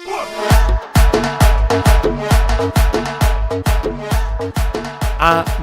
A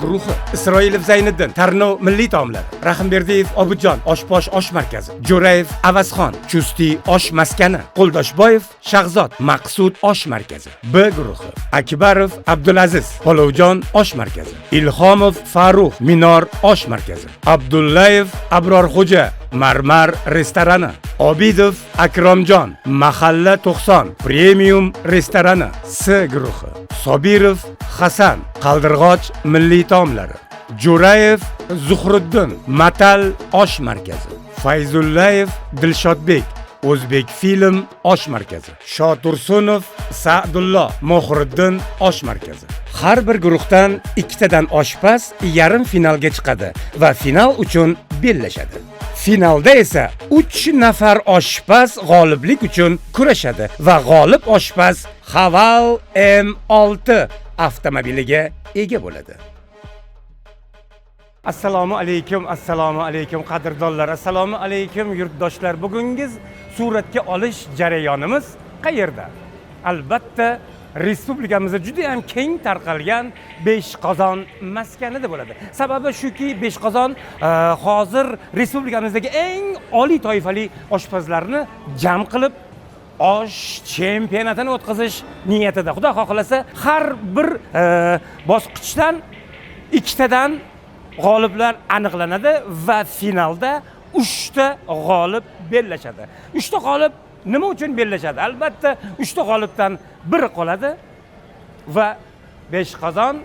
guruhi: Isroilov Zayniddin, Tarnov milliy taomlari; Rahimberdiyev Obidjon, Oshposh osh markazi; Jo'rayev Avazxon, Chusti osh maskani; Qo'ldoshboyev Shahzod, Maqsud osh markazi. B guruhi: Akbarov Abdulaziz, Polovjon osh markazi; Ilhomov Farruh, Minor osh markazi; Abdullayev Abrorxo'ja, Marmar restorani; Obidov Akromjon, Mahalla 90 premium restorani. S guruhi: Sobirov Hasan, Qaldirg'och milliy taomlari; Jo'rayev Zuhriddin, Matal osh markazi; Fayzullayev Dilshodbek, O'zbek film osh markazi; Shotursunov Sa'dullo, Mohriddin osh markazi. Har bir guruhdan ikkitadan oshpaz yarim finalga chiqadi va final uchun bellashadi. Finalda esa 3 nafar oshpaz g'oliblik uchun kurashadi va g'olib oshpaz Haval M6 avtomobiliga ega bo'ladi. Assalomu alaykum, assalomu alaykum, qadrdonlar, assalomu alaykum, yurtdoshlar. Bugungi suratga olish jarayonimiz qayerda? Albatta, respublikamizda juda ham keng tarqalgan Beshqozon maskanida bo'ladi. Sababi shuki, Beshqozon hozir respublikamizdagi eng oliy toifali oshpazlarni jam qilib osh chempionatini o'tkazish niyatida. Xudo xohlasa, har bir bosqichdan ikkitadan g'oliblar aniqlanadi va finalda 3 ta g'olib bellashadi. 3 ta g'olib nima uchun bellashadi? Albatta, 3 ta g'olibdan biri qoladi va Beshqozon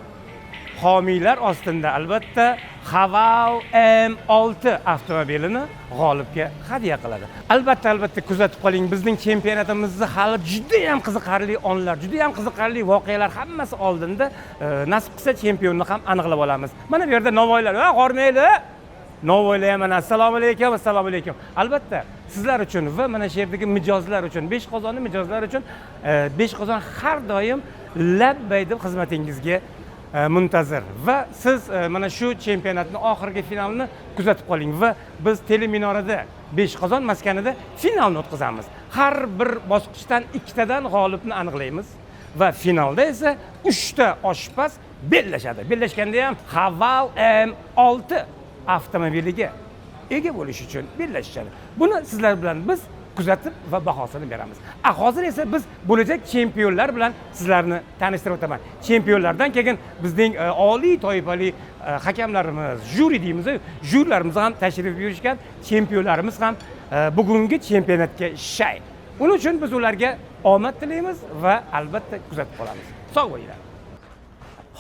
homiylar ostida, albatta, Haval M6 avtomobilini g'olibga hadya qiladi. Albatta, albatta, kuzatib qoling bizning chempionatimizni. Hali juda ham qiziqarli onlar, juda ham qiziqarli voqealar hammasi oldinda. Nasib qilsa, chempionni ham aniqlab olamiz. Mana bu yerda novvoylar, ha, hormayli. Novvoylar ham mana, assalomu alaykum, assalomu alaykum. Albatta, sizlar uchun va mana shu yerdagi mijozlar uchun, Beshqozonni mijozlar uchun Beshqozon har doim labbay deb xizmatingizga muntazir va siz mana shu chempionatni oxirgi finalini kuzatib qoling va biz teleminorada, Beshqozon maskanida finalni o'tkazamiz. Har bir bosqichdan ikkitadan g'olibni aniqlaymiz va finalda esa uchta oshpaz bellashadi. Bellashganda ham Haval M6 avtomobiliga ega bo'lish uchun bellashishadi. Buni sizlar bilan biz kuzatib va bahosini beramiz. A hozir esa biz bo'lajak chempionlar bilan sizlarni tanishtirib o'taman. Chempionlardan keyin bizning oliy toifali hakamlarimiz, jyuri deymiz, jyurilarimiz ham tashrif buyurishgan, chempionlarimiz ham bugungi chempionatga shay. Uning uchun biz ularga omad tilaymiz va albatta kuzatib qolamiz. Sog' bo'linglar.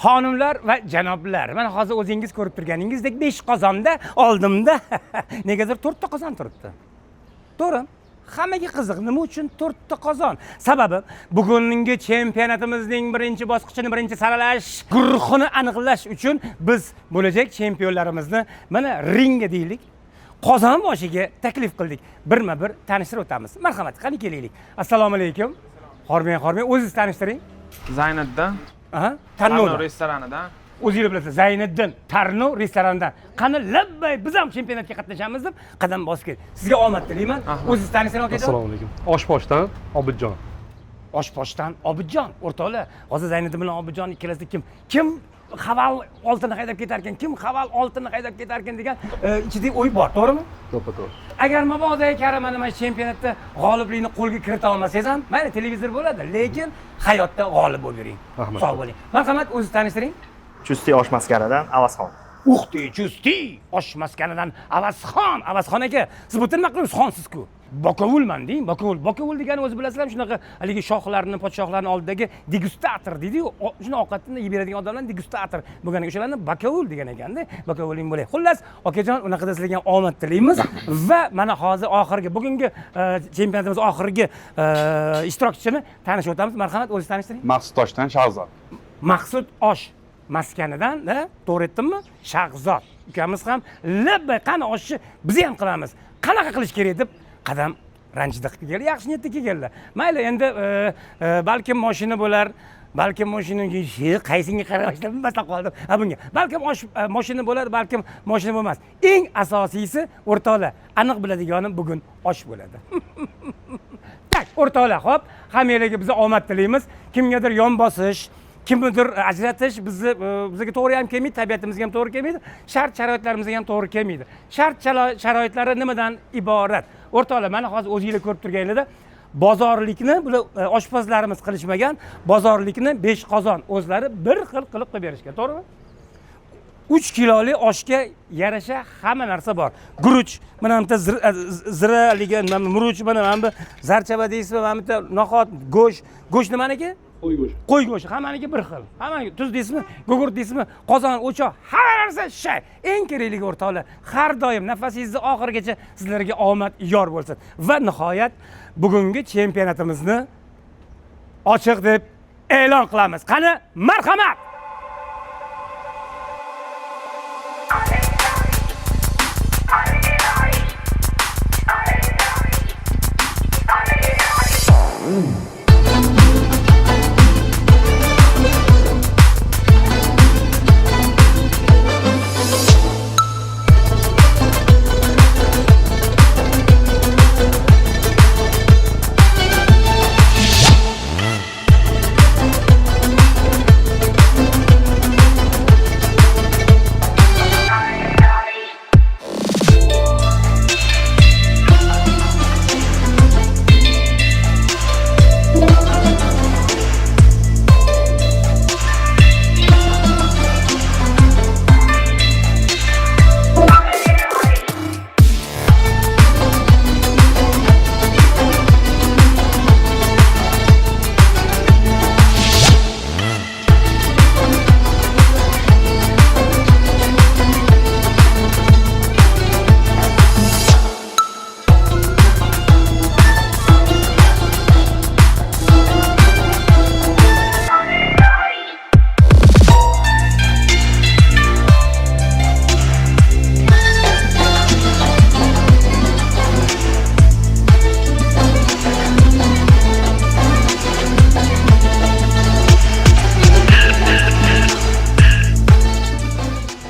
Xonimlar va janoblar, mana hozir o'zingiz ko'rib turganingizdek, Beshqozonda oldimda negadir to'rtta qozon turibdi. To'g'ri, hammaga qiziq, nima uchun to'rtta qozon? Sababi bugungi chempionatimizning birinchi bosqichini, birinchi saralash guruhini aniqlash uchun biz bo'lajak chempionlarimizni mana ringga deylik, qozon boshiga taklif qildik. Birma bir tanishtirib o'tamiz. Marhamat, qani kelaylik. Assalomu alaykum. Hormang, hormang, o'zingiz tanishtiring. Zayniddin. Aha, Tarnov Tarnov restoranidan. O'zingiz bilasiz, Zayniddin Tarnov restoranidan. Qani, labbay, biz ham chempionatga qatnashamiz deb qadam bosib keldi. Sizga omad tilayman. O'zingiz tanishtiring, akajon. Assalomu alaykum. Oshposhdan Obidjon. Oshposhdan Obidjon. O'rtoqlar, hozir Zayniddin bilan Obidjon ikkalasi kim kim Haval oltini haydab ketarkan, kim Haval oltini haydab ketarkan degan ichida o'y bor, to'g'rimi? To'ppa to'g'ri. Agar mabodo kari mana shu chempionatda g'oliblikni qo'lga kirita olmasangiz ham, mayli, televizor bo'ladi, lekin hayotda g'olib bo'lib yuring. Rahmat. Sog' bo'ling. Marhamat, o'zingiz tanishtiring. Chusti osh maskanidan Avazxon. Uxti, Chusti osh maskanidan Avazxon. Avazxon aka, siz bu nima qilasiz? Xonsiz-ku. Bokovulman deng, bokovul. Bokovul degani, o'zi bilasizlarmi, shunaqa haligi shohlarni, podshohlarni oldidagi degustator deydi-yu, shuni ovqatini yeb beradigan odamlar degustator bo'lgan ekan. O'shalarni bakovul degan ekanda. Bakovuling bo'lay. Xullas, okajon, unaqa sizlarga ham omad tilaymiz va mana hozir oxirgi bugungi chempionatimiz oxirgi ishtirokchisini tanishib o'tamiz. Marhamat, o'zingiz tanishtiring. Maqsud Toshdan Shahzod. Maqsud osh maskanidan, da, to'g'ri aytdimmi? Shahzod ukamiz ham labbay, qani oshni biz ham qilamiz, qanaqa qilish kerak deb qadam ranjida qilib keldi, yaxshi niyatda kelganlar. Mayli, endi balkim moshina bo'lar, balkim moshina, qaysinga qarashni bilmasdan qoldim. Ha, bunga balkim osh moshina bo'lar, balkim moshina bo'lmas. Eng asosiysi, o'rtoqlar, aniq biladiganim, bugun osh bo'ladi. Так. O'rtoqlar, xo'p, hammanglarga biz omad tilaymiz. Kimgadir yon bosish, kimnidir ajratish bizni bizga to'g'ri ham kelmaydi, tabiatimizga ham to'g'ri kelmaydi, shart sharoitlarimizga ham to'g'ri kelmaydi. Shart sharoitlari nimadan iborat? O'rtoqlar, mana hozir o'zinglar ko'rib turganinglarda bozorlikni bular oshpazlarimiz qilishmagan, bozorlikni 5 qozon o'zlari bir xil qilib qo'yib berishgan, to'g'rimi? 3 kiloli oshga yarasha hamma narsa bor. Guruch, mana bu yerda ziraligi, mana bu murch, mana bu zarchava deysizmi, mana bu yerda no'xat, go'sht. Go'sht nimaniki? Qo'y go'shti. Qo'y go'shti, hammaniki bir xil. Hammaniki tuz deysizmi, gugurt deysizmi, qozon, o'choq, hamma narsa shay. Eng kerakligi o'rtoqlar, har doim nafasingizni oxirigacha sizlarga omad yor bo'lsin. Va nihoyat bugungi chempionatimizni ochiq deb e'lon qilamiz. Qani, marhamat!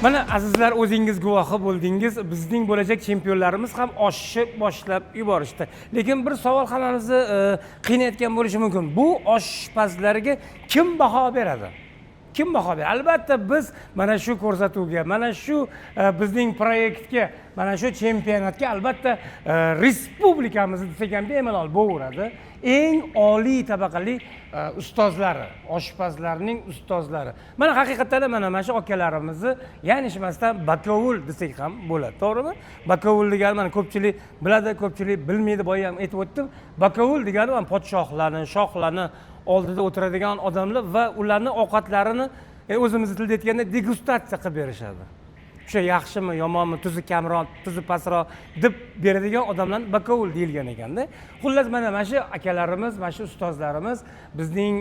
Mana azizlar, o'zingiz guvohi bo'ldingiz. Bizning bo'lajak chempionlarimiz ham oshni boshlab yuborishdi. Lekin bir savol hammamizni qiynayotgan bo'lishi mumkin. Bu oshpazlarga kim baho beradi? Kim baho beradi? Albatta biz mana shu ko'rsatuvga, mana shu bizning proyektga, mana shu chempionatga albatta respublikamizni desak ham bemalol bo'laveradi. Eng oliy tabaqali ustozlari, oshpazlarning ustozlari. Mana haqiqatdan ham mana shu akalarimizni yanishmasdan bakovul desak ham bo'ladi, to'g'rimi? Bakovul degani mana ko'pchilik biladi, ko'pchilik bilmaydi, boya ham aytib o'tdim. Bakovul degani mana podshohlarni, shohlarni oldida o'tiradigan odamlar va ularning ovqatlarini o'zimizni tilda aytganda degustatsiya qilib berishadi. O'sha yaxshimi, yomonmi, tuzi kamroq, tuzi pastroq deb beradigan odamlarni bakovul deyilgan ekanda. Xullas mana shu akalarimiz, mana shu ustozlarimiz, bizning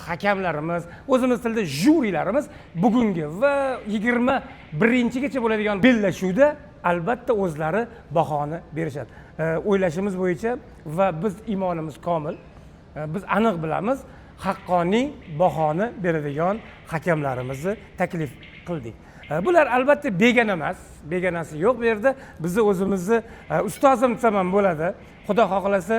hakamlarimiz, o'zimiz tilda jurilarimiz bugungi va 21-gacha bo'ladigan bellashuvda albatta o'zlari bahoni berishadi. O'ylashimiz bo'yicha va biz iymonimiz komil, biz aniq bilamiz, haqqoniy bahoni beradigan hakamlarimizni taklif qildik. Bular albatta begona emas, begonasi yo'q bu yerda. Bizni o'zimizni ustozim desam ham bo'ladi. Xudo xohlasa,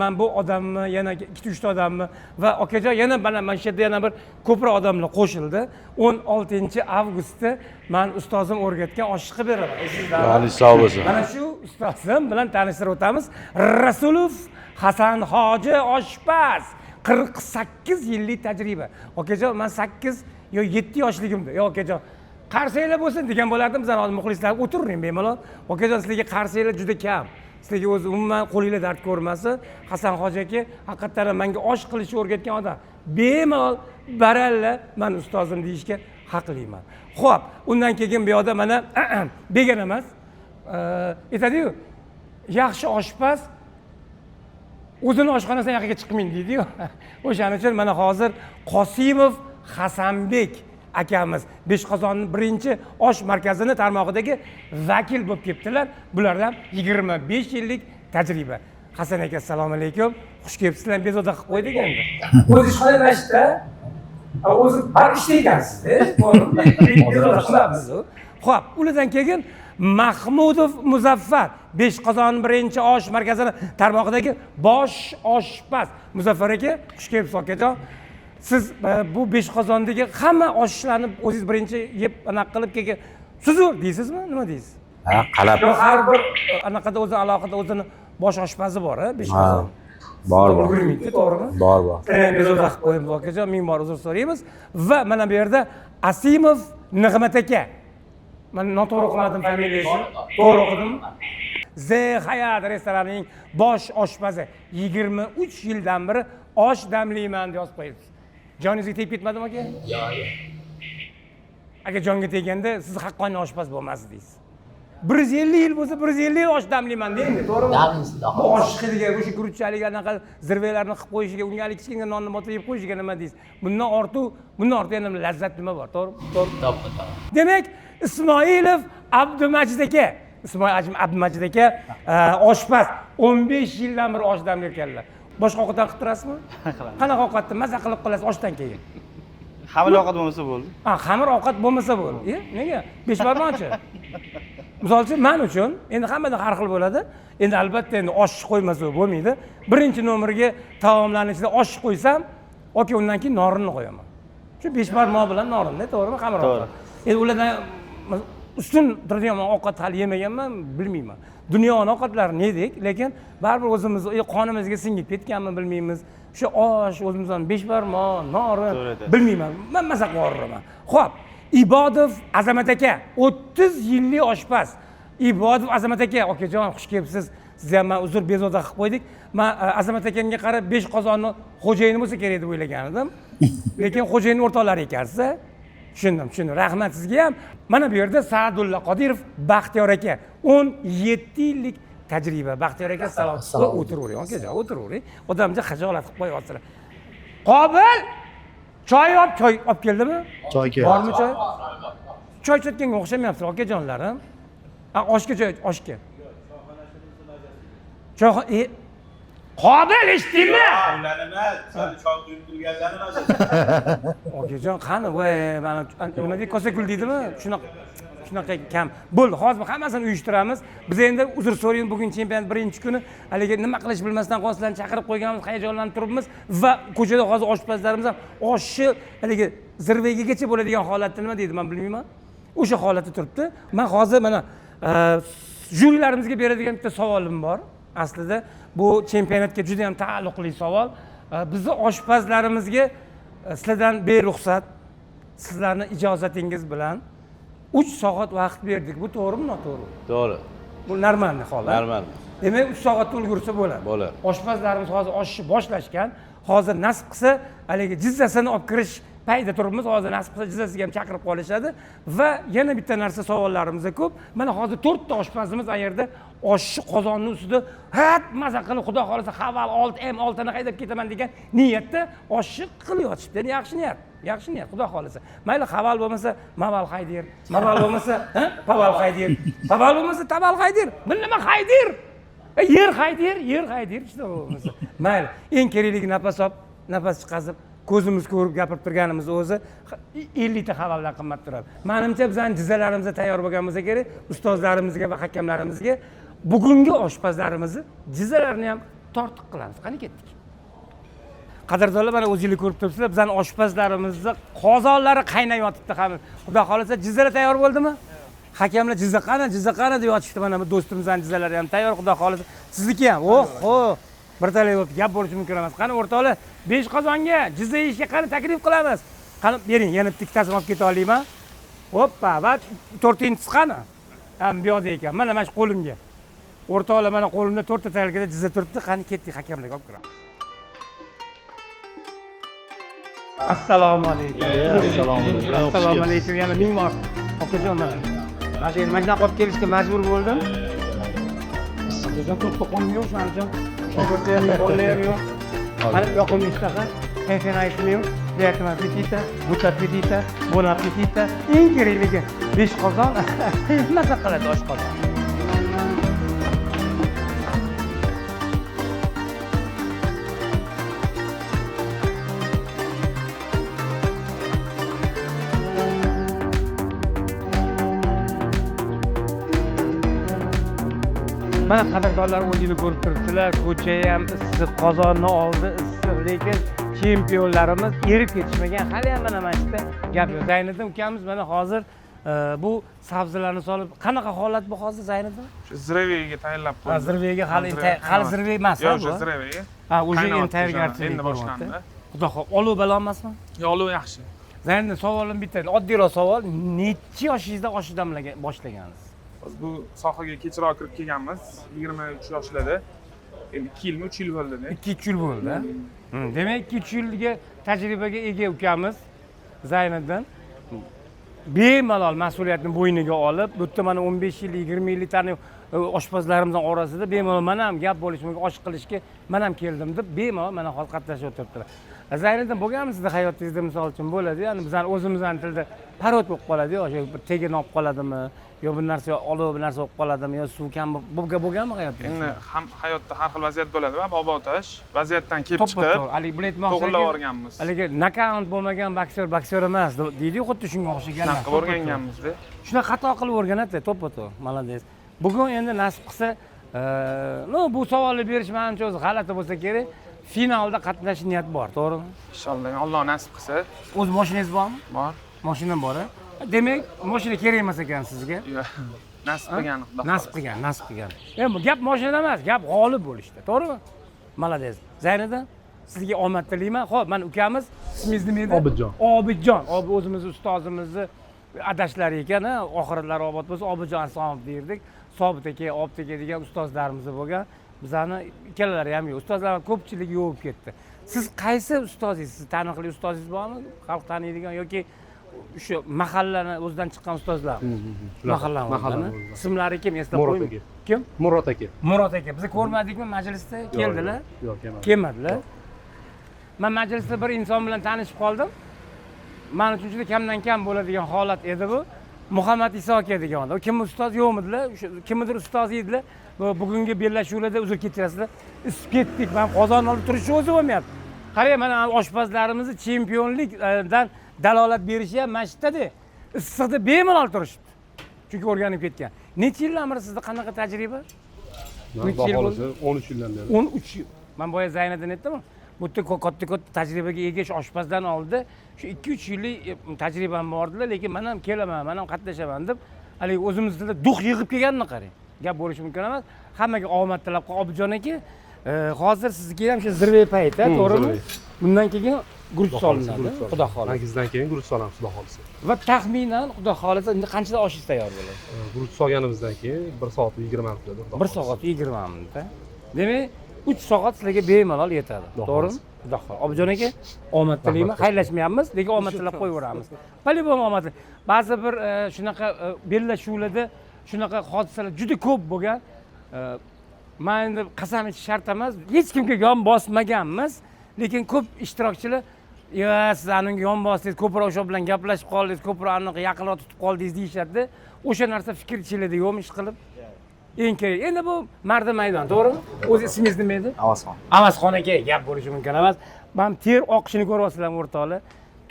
men bu odamni, yana 2-3 ta odamni va okajon yana mana shu yerda yana bir ko'proq odamlar qo'shildi. 16-avgustda men ustozim o'rgatgan oshni qilib beraman. Esingizda? Joningiz sog' bo'lsin. Mana shu ustozim bilan tanishtirib o'tamiz. Rasulov Hasan Hoji oshpaz, 48 yillik tajriba. Okajon, men 8 yo 7 yoshligimda, yo okajon, qarsanglar bo'lsin degan bo'lardim. Bizlar hozir muxlislar o'tiring bemalol. Okajon, sizlarga qarsanglar juda kam. Sizlarga o'zi umuman qo'linglar dard ko'rmasin. Hasan Hoji aka haqiqatan ham menga osh qilishni o'rgatgan odam. Bemalol baralla men ustozim deyishga haqliman. Xo'p, undan keyin bu yoqda mana begona emas. Aytadi-yu, yaxshi oshpaz o'zini oshxonasidan yoqaga chiqmaydi deydi-yu. O'shaning uchun mana hozir Qosimov Hasanbek akamiz Beshqozonning birinchi osh markazini tarmog'idagi vakil bo'lib kelibdilar. Bulardan 25 yillik tajriba. Hasan aka, assalomu alaykum. Xush kelibsizlar. Bezovta qilib qo'ydik endi. O'zi ishxona mashda, o'zi bar ishda ekansizda. Bezovta qilamiz. Xo'p, ulardan keyin Mahmudov Muzaffar Beshqozon birinchi osh markazini tarmog'idagi bosh oshpaz. Muzaffar aka, xush kelibsiz akajon. Siz bu Beshqozondagi hamma oshlarni o'zingiz birinchi yeb anaqa qilib keyin suzur deysizmi? Nima deysiz? Ha, qalab. Har bir anaqada o'zi alohida o'zini bosh oshpazi bor, ha, Beshqozon. Bor, bor. Ulgurmaydi, to'g'rimi? Bor, bor. Bezovta qilib qo'yamiz akajon, ming bor uzr so'raymiz. Va mana bu yerda Asimov Nig'mat aka. Man noto'g'ri o'qimadim familiyasini. To'g'ri o'qidim. Z Hayat restoranining bosh oshpazi 23 yildan beri osh damlayman deb yozib qo'yibsiz. Joningizga tegib ketmadimi aka? Yo'q, yo'q. Aka jonga teganda siz haqqoniy oshpaz bo'lmassiz deysiz. 150 yil bo'lsa 150 yil osh damlayman deydi, to'g'rimi? Bu osh hidiga, o'sha guruchchalik anaqa zirvalarni qilib qo'yishiga, unga hali kichkina nonni botirib yeb qo'yishiga nima deysiz? Bundan ortiq yana lazzat nima bor, to'g'rimi? To'g'ri. To'g'ri. Demak, Ismoilov Abdumajid aka, Ismoil Abdumajid aka oshpaz, 15 yildan beri osh damlayotganlar. Boshqa ovqatdan qilib turasizmi? Qanaqa ovqatni maza qilib qilasiz oshdan keyin? Xamir ovqat bo'lmasa bo'ldi. Ha, xamir ovqat bo'lmasa bo'ldi. Nega? Beshbarmoqchi. Misol uchun men uchun endi hammada har xil bo'ladi. Endi albatta endi osh qo'ymasa bo'lmaydi. Birinchi nomerga taomlarning ichida osh qo'ysam, okey, undan keyin norinni qo'yaman. Shu beshbarmoq bilan norinni, to'g'rimi? Xamir ovqat. Endi ulardan ustun turadigan ovqat hali yemaganman, bilmayman. Dunyoni ovqatlarini yedik, lekin baribir o'zimiz qonimizga singib ketganmi bilmaymiz. Shu osh, o'zimizdan beshbarmoq, norin bilmayman. Men maza qilib. Xo'p, Ibodov Azamat aka, 30 yillik oshpaz. Ibodov Azamat aka, akajon, xush kelibsiz. Sizni ham men uzr bezovta qilib qo'ydik. Men Azamat akamga qarab Beshqozonni xo'jayini bo'lsa kerak deb o'ylagan edim. Lekin xo'jayinning o'rtoqlari ekansiz. Tushundim, tushundim. Rahmat sizga ham. Mana bu yerda Sa'dulla Qodirov Baxtiyor aka, 17 yillik tajriba. Baxtiyor aka, salom. O'tiravering, akajon, o'tiravering. Odamga xijolat qilib qo'yapsizlar. Qobil choy olib keldimi? Choy keldi. Bormi choy? Choy ichayotganga o'xshamayapsizlar, akajonlarim. Ha, oshga choy, oshga. Choy, Qobil eshitdingmi? Ularni emas, choy quyib turganlarni emas. Okajon, qani, voy, mana nima deydi, kosakul deydimi? Shunaqa kam. Bo'ldi, hozir hammasini uyushtiramiz. Biz endi uzr so'raymiz, bugun chempionat birinchi kuni. Haligi nima qilish bilmasdan hozir chaqirib qo'yganmiz, hayajonlanib turibmiz va ko'chada hozir oshpazlarimiz ham oshni haligi zirvagagacha bo'ladigan holatda nima deydi, men bilmayman. O'sha holatda turibdi. Men hozir mana jurilarimizga beradigan bitta savolim bor. Aslida bu chempionatga juda ham taalluqli savol. Bizni oshpazlarimizga sizlardan beruxsat, sizlarni ijozatingiz bilan 3 soat vaqt berdik. Bu to'g'rimi, noto'g'rimi? To'g'ri. Bu normalniy holat. Normal. Demak, 3 soatda ulgursa bo'ladi. Bo'ladi. Oshpazlarimiz hozir oshni boshlashgan. Hozir nasib qilsa, haligi jizzasini olib kirish paytida turibmiz. Hozir nasib qilsa jizzasiga ham chaqirib qolishadi. Va yana bitta narsa savollarimiz ko'p. Mana hozir 4 ta oshpazimiz ayerda oshni qozonning ustida hat maza qilib, xudo xolasa Haval 6M 6ni haydab ketaman degan niyatda oshni qilib yotishibdi. Ya'ni yaxshi niyat, yaxshi niyat, xudo xolasa. Mayli Haval bo'lmasa Maval haydir, Maval bo'lmasa, ha, Paval haydir, Paval bo'lmasa Taval haydir. Bu nima haydir? Yer haydir, yer haydir, ishda bo'lmasa. Mayli, eng kerakligi nafas olib, nafas chiqazib, ko'zimiz ko'rib gapirib turganimiz o'zi 50 ta Havaldan qimmat turadi. Menimcha bizning jizzalarimizda tayyor bo'lgan bo'lsa kerak, ustozlarimizga va hakamlarimizga bugungi oshpazlarimizni jizzalarini ham tortiq qilamiz. Qani ketdik. Qadrdonlar, mana o'zingiz ko'rib turibsizlar, bizning oshpazlarimizni qozonlari qaynab yotibdi hamma. Xudo xolasa jizzalar tayyor bo'ldimi? Hakamlar jizza qani, jizza qani deb yotishdi. Mana bu do'stimizning jizzalari ham tayyor, xudo xolasa. Sizniki ham. Oho, bir talay bo'lib gap bo'lishi mumkin emas. Qani o'rtoqlar, Beshqozonga jizza yeyishga qani taklif qilamiz. Qani bering, yana bitta ikkitasini olib keta olayman. Hoppa, va to'rtinchisi qani? Ha, bu yoqda ekan. Mana shu qo'limga. O'rtoqlar, mana qo'limda 4 ta tarelkada jizza turibdi. Qani ketdik, hakamlarga olib kiramiz. Assalomu alaykum. Assalomu alaykum. Assalomu alaykum. Yana ming bor. Okajon, mana. Mana endi mana shunaqa olib kelishga majbur bo'ldim. Okajon, to'rtta qo'lim yo'q, shuning uchun. To'rtta ham yo'q, qo'lim ham yo'q. Mana yoqimli ishtaha. Kayfini aytmayman. Приятного аппетита, buon appetito, buon appetito. Eng kerakligi Beshqozon maza qiladi oshqozon. Mana, qadrdonlar, o'zinglar ko'rib turibsizlar, ko'cha ham issiq, qozonni oldi issiq, lekin chempionlarimiz erib ketishmagan. Hali ham mana shu yerda gap yo'q. Zayniddin ukamiz mana hozir bu sabzilarni solib, qanaqa holat bu hozir, Zayniddin? Shu zirveyiga tayyorlab Ha, qo'ydim. zirveyiga hali Zirve- hali zirve emas, ha, Yo'q, bu? o'sha zirveyiga. Ha, уже endi Qaynayapti, tayyorgarchilik endi bo'lyapti. boshlandi. Xudo xohlasa, olov balo emasmi? Yo'q, olov yaxshi. Zayniddin, savolim bitta, oddiyroq savol. Nechi yoshingizda osh damlagan boshlagansiz? Biz bu sohaga kechroq kirib kelganmiz, 23 yoshlarda. Endi 2 yilmi, 3 yil bo'ldi. 2-3 yil bo'ldi. Demak, 2-3 yilga tajribaga ega ukamiz Zayniddin bemalol mas'uliyatni bo'yniga olib, bu yerda mana 15 yil, 20 yillik tani oshpazlarimizning orasida bemalol mana ham gap bo'lishi mumkin, osh qilishga man ham keldim deb bemalol mana hozir qatnashib o'tiribdilar. Zayniddin, bo'lganmi sizni hayotingizda, misol uchun, bo'ladi, ya'ni bizani o'zimizni tilda parod bo'lib qoladi-yu, o'sha bir tegini olib qoladimi, yo bir narsa olov bir narsa bo'lib qoladimi, yo suv kam bo'lganmi hayotingizda? Endi ham hayotda har xil vaziyat bo'ladi va bobo otash vaziyatdan kelib To'ppa chiqib to'g'ri. Haligi bular aytmoqchi, to'g'irlab yuborganmiz. Haligi nokaut bo'lmagan boksyor boksyor emas deydi-yu, xuddi shunga o'xshagan. Shunaqa qilib o'rganganmiz-da. Shunaqa xato qilib o'rganadi, to'ppa to'g'ri. Молодец. Bugun endi nasib qilsa, ну, bu savolni berish manimcha o'zi g'alati bo'lsa kerak. Finalda qatnashish niyat bor, to'g'rimi? Inshaalloh, Alloh nasib qilsa. O'z mashinangiz bormi? Bor. Mashina bor, a? Demak, mashina kerak emas ekan sizga. Yo'q, nasib qilgan, Xudo Nasib xohlasa. qilgan, nasib qilgan. Endi gap mashinada emas, gap g'olib bo'lishda, to'g'rimi? Молодец. Zayniddin, sizga omad tilayman. Xo'p, mana ukamiz, ismingiz nima edi? Obidjon. Obidjon. Obid o'zimizni ustozimizni adashlari ekan, ha, oxiratlari obod bo'lsin. Obidjon Asomov derdik. Sobit aka, Obid aka degan ustozlarimiz bo'lgan. Bizani ikkalalari ham yo'q. Ustozlar ko'pchiligi yo'q ketdi. Siz qaysi ustozingiz? Siz taniqli ustozingiz bormi? Xalq taniydigan yoki o'sha mahallani o'zidan chiqqan ustozlar? Mahallani Mahallani o'zidan. o'zidan. Ismlari kim? Eslab Murod qo'ying. aka. Kim? Murod aka. Murod aka. Biz ko'rmadikmi majlisda? Keldilar? Yo'q, kelmadi. Kelmadilar. Man majlisda bir inson bilan tanishib qoldim. Man uchun juda kamdan kam bo'ladigan holat edi bu. Muhammad Iso aka degan odam. U kim ustoz yo'qmidilar? O'sha kimnidir ustozi edilar. Bu bugungi bellashuvlarda, uzr kechirasizlar, isib ketdik. Man qozon olib turishi o'zi bo'lmayapti. Qarang, mana oshpazlarimizni chempionlikdan dalolat berishi ham mana shu yerdada. Issiqda bemalol turishibdi. Chunki o'rganib ketgan. Necha yildan beri sizda qanaqa tajriba? Xudo Necha yil xohlasa 13 yildan beri. 13 yil. Man boya Zayniddin aytdim. Bu yerda katta katta tajribaga ega shu oshpazdan oldida shu 2-3 yillik tajribam bor dedilar, lekin men ham kelaman, men ham qatnashaman deb haligi o'zimizda дух yig'ib kelganini qarang. Gap bo'lishi mumkin emas. Hammaga omad tilab Obidjon aka, hozir sizniki ham shu zirve payti, to'g'rimi? Zirve. Bundan keyin guruch Xudo xohlasa, solinadi, guruch solamiz. Xudo xohlasa. Nagizdan keyin guruch solamiz, Xudo xohlasa. Va taxminan, Xudo xohlasa, endi qanchada oshingiz tayyor bo'ladi? Guruch solganimizdan keyin 1 soat 20 minutda. Xudo 1 xohlasa. Soat 20 minut. Demak, 3 soat sizlarga bemalol yetadi. Xudo To'g'rimi? Xudo xohlasa. Obidjon aka, omad tilayman. Xayrlashmayapmiz, lekin omad tilab qo'yaveramiz. По-любому omad. Ba'zi bir shunaqa bellashuvlarda shunaqa hodisalar juda ko'p bo'lgan. Man endi qasam ichish shart emas, hech kimga yon bosmaganmiz, lekin ko'p ishtirokchilar, yo siz anunga yon bosdingiz, ko'proq o'sha bilan gaplashib qoldingiz, ko'proq anaqa yaqinroq tutib qoldingiz deyishadi. O'sha narsa fikr ichinglarda yo'qmi ish qilib? Eng kerak. Endi bu mardi maydon, to'g'rimi? O'zi ismingiz nima edi? Avazxon. Avazxon aka, gap bo'lishi mumkin emas. Man ter oqishini ko'ryapsizlarmi, o'rtoqlar?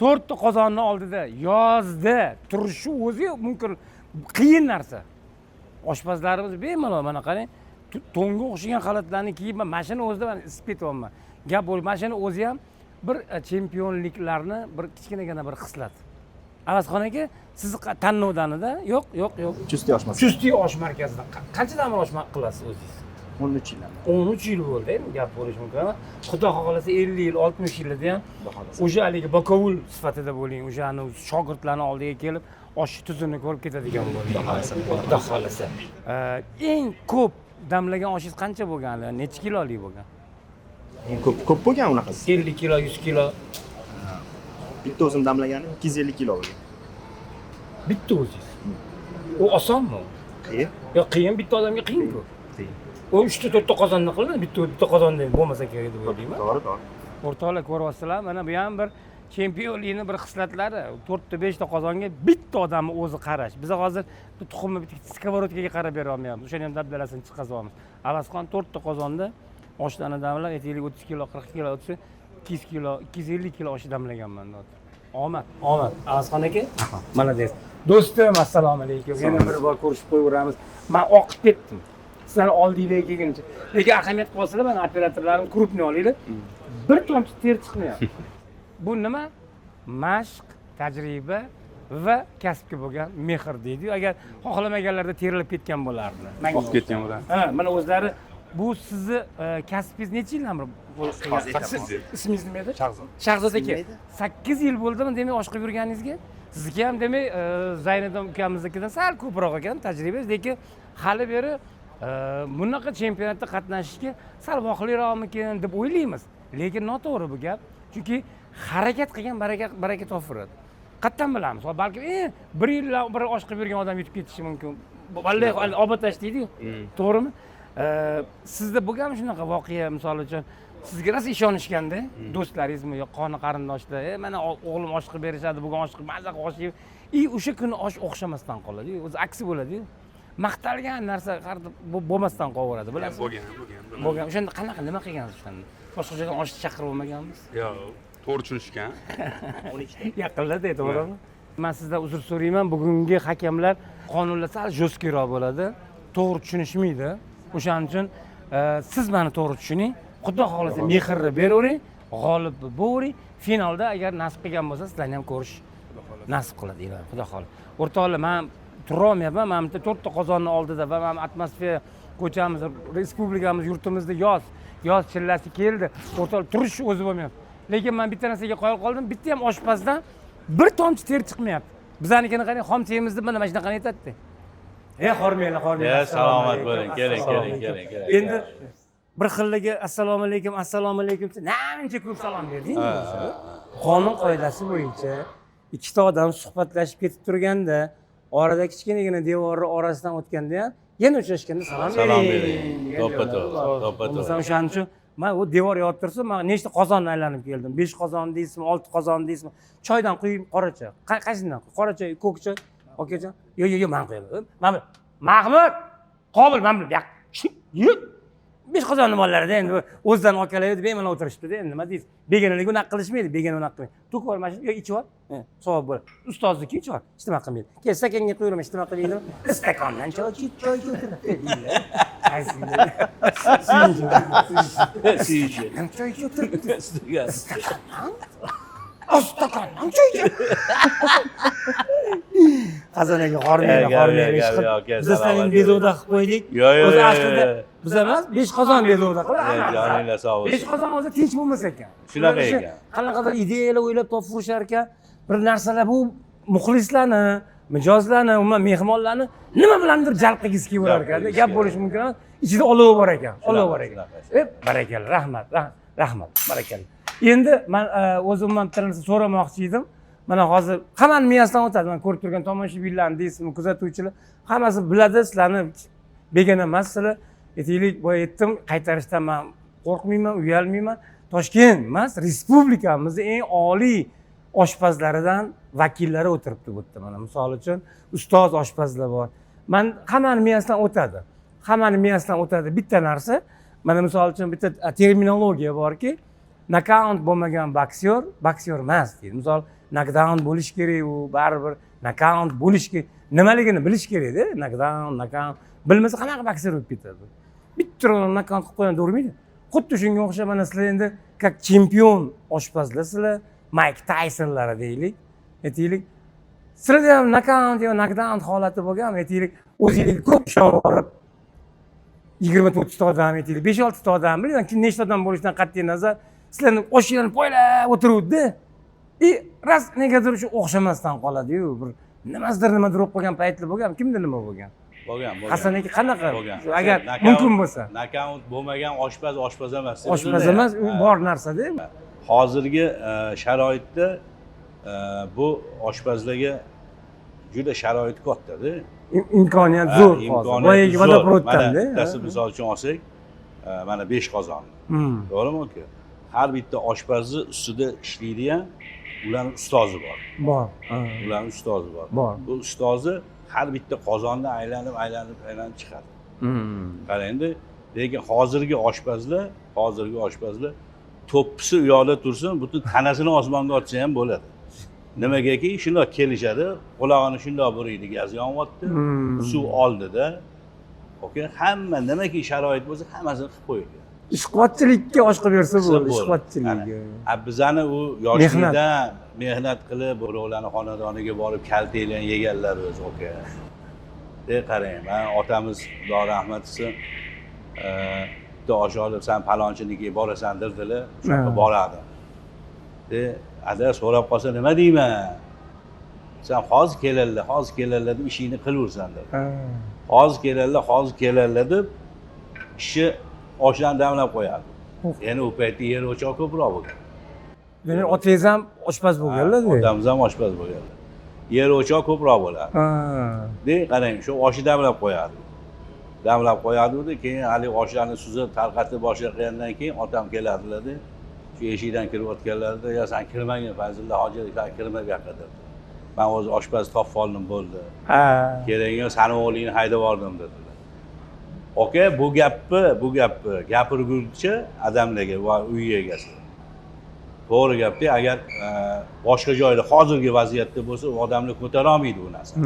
To'rtta qozonni oldida yozda turishi o'zi mumkin qiyin narsa. Oshpazlarimiz bemalol, mana qarang, to'nga o'xshagan xalatlarni kiyib, man mashina o'zida man isib ketyapman. Gap bo'lib, mashina o'zi ham bir chempionliklarni bir kichkinagina bir xislat. Avazxon aka, siz tanlovdanida? Yo'q, yo'q, yo'q. Chustiy osh markazi. Chustiy osh markazidan. Qanchadan beri osh qilasiz o'zingiz? 13 yildan. 13 yil bo'ldi, endi gap bo'lishi mumkin emas. Xudo xohlasa 50 yil, 60 yilda ham Xudo xohlasa. o'sha haligi bakovul sifatida bo'ling, o'sha anavi shogirdlarni oldiga kelib, osh tuzini ko'rib ketadigan bo'ling. Xudo xohlasa. Xudo xohlasa. Eng ko'p damlagan oshingiz qancha bo'lgan? Necha kilolik bo'lgan? Eng ko'p ko'p bo'lgan unaqasi. 50 kilo, 100 kilo. Bitta o'zim damlaganim 250 kilo bo'lgan. Bitta o'zingiz. U osonmi? Qiyin. Yo'q, qiyin, bitta odamga qiyin-ku. Qiyin. U 3 ta 4 ta qozonni qilinadi, bitta bitta qozonda bo'lmasa kerak deb o'ylayman. To'g'ri, to'g'ri. O'rtoqlar, ko'ryapsizlar, mana bu ham bir chempionlikni bir xislatlari. 4 ta 5 ta qozonga bitta odamni o'zi qarash. Biz hozir bu tuxumni bitta сковородка ga qarab bera olmayapmiz. O'shani ham dabdalasini chiqazyapmiz. Avazxon 4 ta qozonda oshlarni damlab, aytaylik 30 kilo, 40 kilo, 30, 200 kilo, 250 kilo osh damlaganman. Omad, omad. Avazxon aka, молодец. Do'stim, assalomu alaykum. Yana bir bor ko'rishib qo'yaveramiz. Men oqib ketdim. Sizlarni oldinglarga kelguncha. Lekin ahamiyat qilsanglar, mana operatorlarim крупный olinglar. Bir tomchi ter chiqmayapti. Bu nima? Mashq, tajriba va kasbga bo'lgan mehr deydi. Agar xohlamaganlarda terilib ketgan bo'lardi. Oqib ketgan bo'lardi. Ha, mana o'zlari bu sizni kasbingiz necha yildan beri Hozir 8 yil. Ismingiz nima edi? Shahzod. Shahzod aka, 8 yil bo'ldimi demak osh qilib yurganingizga? Sizniki ham demak Zayniddin ukamiznikidan sal ko'proq ekan tajribangiz, lekin hali beri bunaqa chempionatda qatnashishga sal vaqtliroqmikin deb o'ylaymiz. Lekin noto'g'ri bu gap. Chunki harakat qilgan baraka topiradi. Qayerdan bilamiz? Hop, balkim bir yildan bir osh qilib yurgan odam yutib ketishi mumkin. Vallahi obatash deydi-yu. To'g'rimi? Sizda bo'lganmi shunaqa voqea, misol uchun sizga rosa ishonishganda do'stlaringizmi yo qoni qarindoshlar, mana o'g'lim osh qilib berishadi, bugun osh qilib maza qilib osh yeb, i o'sha kuni osh o'xshamasdan qoladi, o'zi aksi bo'ladi-yu. Maqtalgan narsa har bo'lmasdan qolaveradi, bilasizmi? Bo'lgan, bo'lgan. Bo'lgan. O'shanda qanaqa nima qilgansiz o'shanda? Boshqa joydan osh chaqirib olmaganmiz? Yo'q, to'g'ri tushunishgan. Yaqinlarda, to'g'rimi? Men sizdan uzr so'rayman, bugungi hakamlar qonunlar sal жёсткий roq bo'ladi, to'g'ri tushunishmaydi. O'shaning uchun siz meni to'g'ri tushuning. Xudo xohlasa mehrni beravering, g'olib bo'lavering. Finalda agar nasib qilgan bo'lsa, sizlarni ham ko'rish nasib qiladi, iloyim, xudo xohlasa. O'rtoqlar, men turolmayapman, mana bitta to'rtta qozonni oldida va mana atmosfera ko'chamiz, respublikamiz, yurtimizda yoz chillasi keldi. O'rtoqlar, turish o'zi bo'lmayapti. Lekin men bitta narsaga qoyil qoldim, bitta ham oshpazdan bir tomchi ter chiqmayapti. Bizanikini qarang, xom chayimiz deb mana shunaqa aytadi. Hormanglar, hormanglar. Salomat bo'ling. Keling, keling, keling, keling. Endi bir xilligi assalomu alaykum, assalomu alaykum desa, namuncha ko'p salom berding. Qonun qoidasi bo'yicha ikkita odam suhbatlashib ketib turganda, orada kichkinagina devorni orasidan o'tganda ham yana uchrashganda salom bering. To'ppa-to'g'ri, to'ppa-to'g'ri. Masalan, o'shaning uchun men u devor yotib tursa, men nechta qozonni aylanib keldim. 5 qozon deysizmi, 6 qozon deysizmi? Choydan quying, qora choy. Qaysidan? Qora choy, ko'k choy, okajon. Yo'q, yo'q, yo'q, men qo'yaman. Mana Mahmud, Qobil, mana bu yoq. 5 qozonni bolalarida endi o'zidan okalar edi, bemalol o'tirishibdi-da, endi nima deysiz? Begonalik unaqa qilishmaydi, begona unaqa qilmaydi. To'kib yubor, mana shu, yo ichib yubor. Savob bo'ladi. Ustozniki ichib yubor, hech nima qilmaydi. Keyin stakanga quyiraman, hech nima qilmaydimi? Stakandan choy ichib, choy ichib o'tiribdi deydi. Suyunchi. Choy ichib o'tiribdi. Stakandan choy ichib. Hasan aka, hormanglar, hormanglar. Biz sizlarni bezovta qilib qo'ydik. O'zi aslida biz emas, 5 qozon bezovta qildi. Joninglar sog' bo'lsin. 5 qozon bo'lsa tinch bo'lmas ekan. Shunaqa ekan. Qanaqadir ideyalar o'ylab topishar ekan. Bir narsalar bu muxlislarni, mijozlarni, umuman mehmonlarni nima bilandir jalb qilgisi kelaverar ekan. Gap bo'lishi mumkin emas. Ichida olov bor ekan, olov bor ekan. Barakalla, rahmat, rahmat, barakalla. Endi men o'zim ham bitta narsa so'ramoqchi edim. Mana hozir hammani miyasidan o'tadi. Men ko'rib turgan tomoshabinlarni deysizmi, kuzatuvchilar hammasi biladi, sizlarni begona emassizlar. Aytaylik, boya aytdim, qaytarishdan men qo'rqmayman, uyalmayman. Toshkent emas, respublikamizning eng oliy oshpazlaridan vakillari o'tiribdi bu yerda. Mana misol uchun ustoz oshpazlar bor. Men hammani miyasidan o'tadi. Hammani miyasidan o'tadi bitta narsa. Mana misol uchun bitta terminologiya borki, nokaut bo'lmagan boksyor, boksyor emas deydi. Misol nokdaun bo'lish kerak, u baribir nokaut bo'lish kerak. Nimaligini bilish kerak-da, nokdaun, nokaut bilmasa qanaqa boksyor bo'lib ketadi? Bitta nokaut qilib qo'ygan urmaydi. Xuddi shunga o'xshab mana sizlar endi как chempion oshpazlar sizlar, Mayk Taysonlari deylik, aytaylik. Sizlarda ham nokaut yo nokdaun holati bo'lganmi? Aytaylik, o'zingizga ko'p ishonib borib 20-30 ta odam, aytaylik, 5-6 ta odam, bilmayman, kim nechta odam bo'lishidan qat'iy nazar, sizlarni oshinglarni poylab o'tiruvdi. Ras negadir shu o'xshamasdan qoladi-yu, bir nimasidir nimadir bo'lib qolgan paytlar bo'lgan, kimda nima bo'lgan? Bo'lgan, bo'lgan. Hasan aka qanaqa? Bo'lgan. Agar mumkin bo'lsa. Nokaut bo'lmagan oshpaz oshpaz emas. Oshpaz emas, u bor narsa-da. Hozirgi sharoitda bu oshpazlarga juda sharoit katta-da. Imkoniyat zo'r hozir. Boyagi vodoprovoddan-da. Bittasi misol uchun olsak, mana 5 qozon. To'g'rimi aka? Har bitta oshpazni ustida ishlaydigan ularning ustozi bor. Bor. Ularning ustozi bor. Bor. Bu ustozi har bitta qozonni aylanib, aylanib, aylanib chiqadi. Qarang-da, lekin hozirgi oshpazlar to'ppisi u yoqda tursin, butun tanasini osmonga otsa ham bo'ladi. Nimagaki shundoq kelishadi, qulog'ini shundoq buriydi, gaz yonyapti, suv oldida. Aka, hamma nimaki sharoit bo'lsa, hammasini qilib qo'yilgan. Ishqibozchilikka osh qilib bersa Qilsa bo'ldi, bo'ldi. ishqibozchilikka. A bizani u yoshlikdan mehnat qilib, birovlarni xonadoniga borib kaltaklan yeganlar o'zi, aka. De qarang, mana otamiz, Xudo rahmat qilsin, bitta osh olib, san palonchinikiga borasan dedilar, o'sha yoqqa borardim. De, ada so'rab qolsa nima deyman? Sen hozir keladilar, hozir keladilar deb ishingni qilaversan dedi. Hozir keladilar, hozir keladilar deb kishi oshlarni damlab qo'yardi. Ya'ni u paytda yer o'choq ko'proq bo'lgan. Demak, otangiz ham oshpaz bo'lganlar. Otamiz ham oshpaz bo'lganlar. Yer o'choq ko'proq bo'lardi. De qarang, shu oshni damlab qo'yardi. Damlab qo'yardi, keyin haligi oshlarni suzib, tarqatib boshqa qilgandan keyin otam keladilar-da. Shu eshikdan kirayotganlarida, "Ya sen kirmagin, Fazillar hoji, sen kirma bu yoqqa" dedi. Men o'zi oshpaz topib oldim, bo'ldi. Kerakni sani o'g'lingni haydab yubordim dedilar. Aka, bu gapni gapirguncha odamlarga va uy egasi. To'g'ri gapda, agar boshqa joyda hozirgi vaziyatda bo'lsa, u odamlar ko'tara olmaydi bu narsani.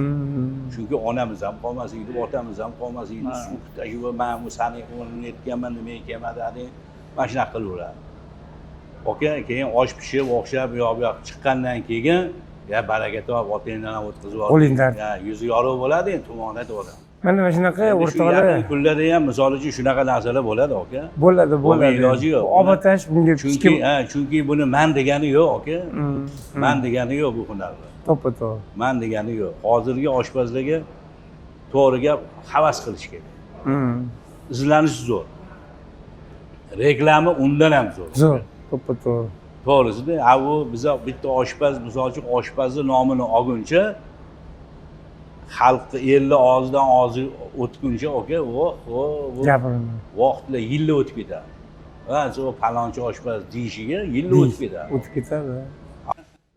Chunki onamiz ham qolmas edi, otamiz ham qolmas edi, suv tagi va men bu sani o'rnini aytganman, nima kelmadi, mana shunaqa qilaveradi. Aka, keyin osh pishib, o'xshab, bu yoq bu yoq chiqqandan keyin, ya baraka top, otangdan ham o'tkazib yubor. Qo'lingdan. Ya yuzi yorug' bo'ladi, endi tumonat bo'ladi. Mana shunaqa o'rtoqlar. Yaqin kunlarda ham misol uchun shunaqa narsalar bo'ladi, aka. Bo'ladi, bo'ladi. Iloji yo'q. Obatash bunga chunki, ha, chunki buni man degani yo'q, aka. Man degani yo'q bu hunarda. To'ppa-to'g'ri. Man degani yo'q. Hozirgi oshpazlarga to'g'ri gap havas qilish kerak. Izlanish zo'r. Reklama undan ham zo'r. Zo'r, to'ppa-to'g'ri. To'g'risida, u biza bitta oshpaz, misol uchun oshpazni nomini olguncha xalqni elni og'zidan og'zi o'tguncha, aka, gapirma. Vaqtlar yillar o'tib ketadi. Ha, shu palonchi oshpaz deyishiga yillar o'tib ketadi. O'tib ketadi.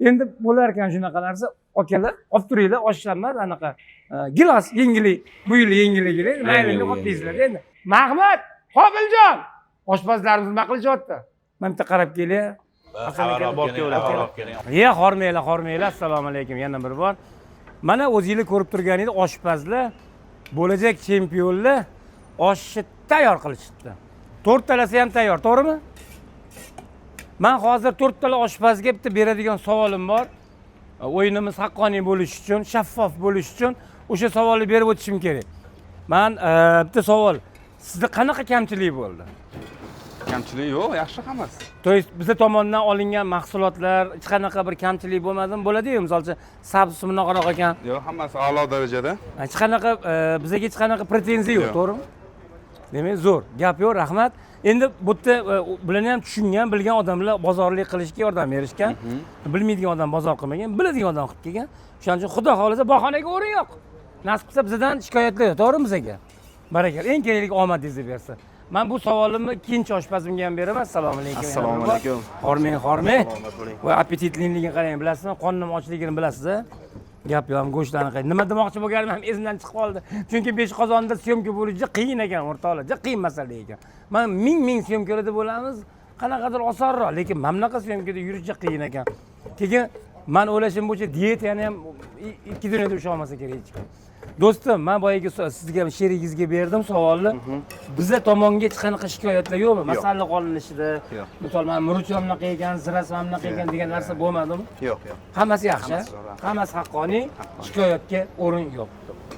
Endi bo'lar ekan shunaqa narsa, akalar, olib turinglar, oshlanmaz anaqa gilos yengillik, bu yil yengilligini mayli olib deysizlar endi. Mahmud, Qobiljon, oshpazlarimiz nima qilishyapti? Mana bitta qarab kelay. Ye, hormanglar, hormanglar. Assalomu alaykum yana bir bor. Mana o'zingizlar ko'rib turganingiz oshpazlar, bo'lajak chempionlar oshni tayyor qilishdi. To'rttalasi ham tayyor, to'g'rimi? Men hozir to'rttala oshpazga bitta beradigan savolim bor. O'yinimiz haqqoniy bo'lishi uchun, shaffof bo'lishi uchun o'sha savolni berib o'tishim kerak. Men bitta savol. Sizda qanaqa kamchilik bo'ldi? Kamchilik yo'q, yaxshi hammasi. To есть biza tomondan olingan mahsulotlar hech qanaqa bir kamchilik bo'lmadimi? Bo'ladi-yu, misol uchun sabzi bunaqaroq ekan. Yo'q, hammasi a'lo darajada. Hech qanaqa bizaga hech qanaqa pretenziya yo'q, to'g'rimi? Demak, zo'r. Gap yo'q, rahmat. Endi bu yerda bularni ham tushungan, bilgan odamlar bozorlik qilishga yordam berishgan. Bilmaydigan odam bozor qilmagan, biladigan odam qilib kelgan. O'shaning uchun Xudo xohlasa bahonaga o'rin yo'q. Nasib qilsa bizdan shikoyatlar yo'q, to'g'rimi bizaga? Barakalla. Eng kerakli omadingizni bersin. Men bu savolimni ikkinchi oshpazimga ham beraman. Assalomu alaykum. Assalomu alaykum. Hormang, hormang. Va appetitliligini qarang, bilasizmi? Qornim ochligini bilasiz-a? Gap yo'q, go'shtlarni qarang. Nima demoqchi bo'lganim ham esimdan chiqib qoldi. Chunki 5 qozonda syomka bo'lishi juda qiyin ekan, o'rtoqlar, juda qiyin masala ekan. Mana ming syomkalarda bo'lamiz, qanaqadir osonroq, lekin mana bunaqa syomkada yurish juda qiyin ekan. Keyin men o'ylashim bo'yicha diyetani ham ikki dunyoda usha olmasa kerak hech kim. Do'stim, men boyagi sizga sherigingizga berdim savolni. Biza tomonga hech qanaqa shikoyatlar yo'qmi? Masalliq olinishida, misol mana murch ham bunaqa ekan, zirasi ham bunaqa ekan degan narsa bo'lmadimi? Yo'q, yo'q. Hammasi yaxshi, hammasi haqqoniy, shikoyatga o'rin yo'q.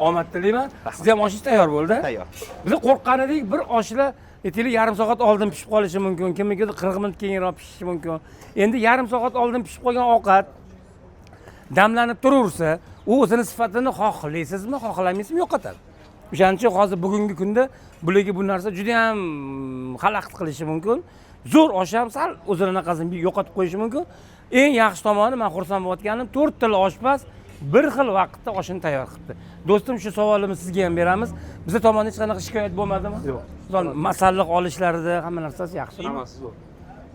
Omad tilayman. Siz ham oshingiz tayyor bo'ldi? Tayyor. Biz qo'rqqan edik, bir oshlar aytaylik yarim soat oldin pishib qolishi mumkin, kimnikidir 40 minut keyinroq pishishi mumkin. Endi yarim soat oldin pishib qolgan ovqat damlanib turaversa, u o'zini sifatini xohlaysizmi, xohlamaysizmi yo'qotadi. O'shaning uchun hozir bugungi kunda bularga bu narsa juda ham xalaqit qilishi mumkin. Zo'r osh ham sal o'zini anaqasini yo'qotib qo'yishi mumkin. Eng yaxshi tomoni men xursand bo'layotganim, to'rttala oshpaz bir xil vaqtda oshini tayyor qilibdi. Do'stim, shu savolimizni sizga ham beramiz. Bizda tomonda hech qanaqa shikoyat bo'lmadimi? Yo'q. Misol masalliq olishlarida hamma narsasi yaxshimi? Hammasi zo'r.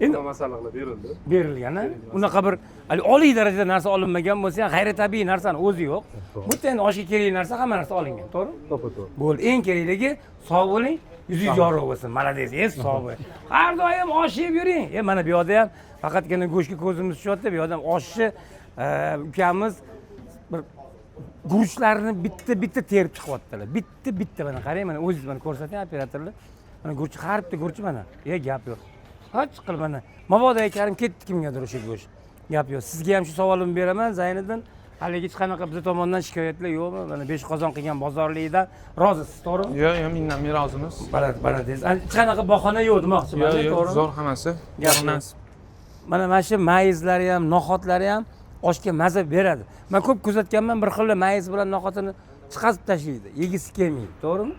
Endi masalliqlar berildi. Berilgan, a? Unaqa bir hali oliy darajada narsa olinmagan bo'lsa ham g'ayritabiiy narsani o'zi yo'q. Bu yerda endi oshga kerakli narsa hamma narsa olingan, to'g'rimi? To'g'ri. Bo'ldi. Eng kerakligi sog' bo'ling, yuzingiz yorug' bo'lsin. Молодец, sog' bo'ling. Har doim osh yeb yuring. Mana bu yoqda ham faqatgina go'shtga ko'zimiz tushyapti, bu yoqda ham oshni ukamiz bir Guruchlarni bitta bitta terib chiqyaptilar. Bitta bitta mana qarang, mana o'zingiz mana ko'rsating operatorlar. Mana guruch, har bitta guruch mana. Gap yo'q. Hech qilib mana. Mabodo akarim ketdi kimgadir o'sha go'sht. Gap yo'q. Sizga ham shu savolimni beraman, Zayniddin. Hali hech qanaqa biz tomondan shikoyatlar yo'qmi? Mana 5 qozon qilgan bozorlikdan rozisiz, to'g'rimi? Yo'q, yo'q, mindan rozimiz. Barat, hech qanaqa bahona yo'q demoqchiman, to'g'rimi? Zo'r hammasi. Nasib. Mana shu mayizlari ham, no'xatlari ham oshga maza beradi. Men ko'p kuzatganman, bir xil mayiz bilan no'xatini chiqazib tashlaydi, yegisi kelmaydi, to'g'rimi?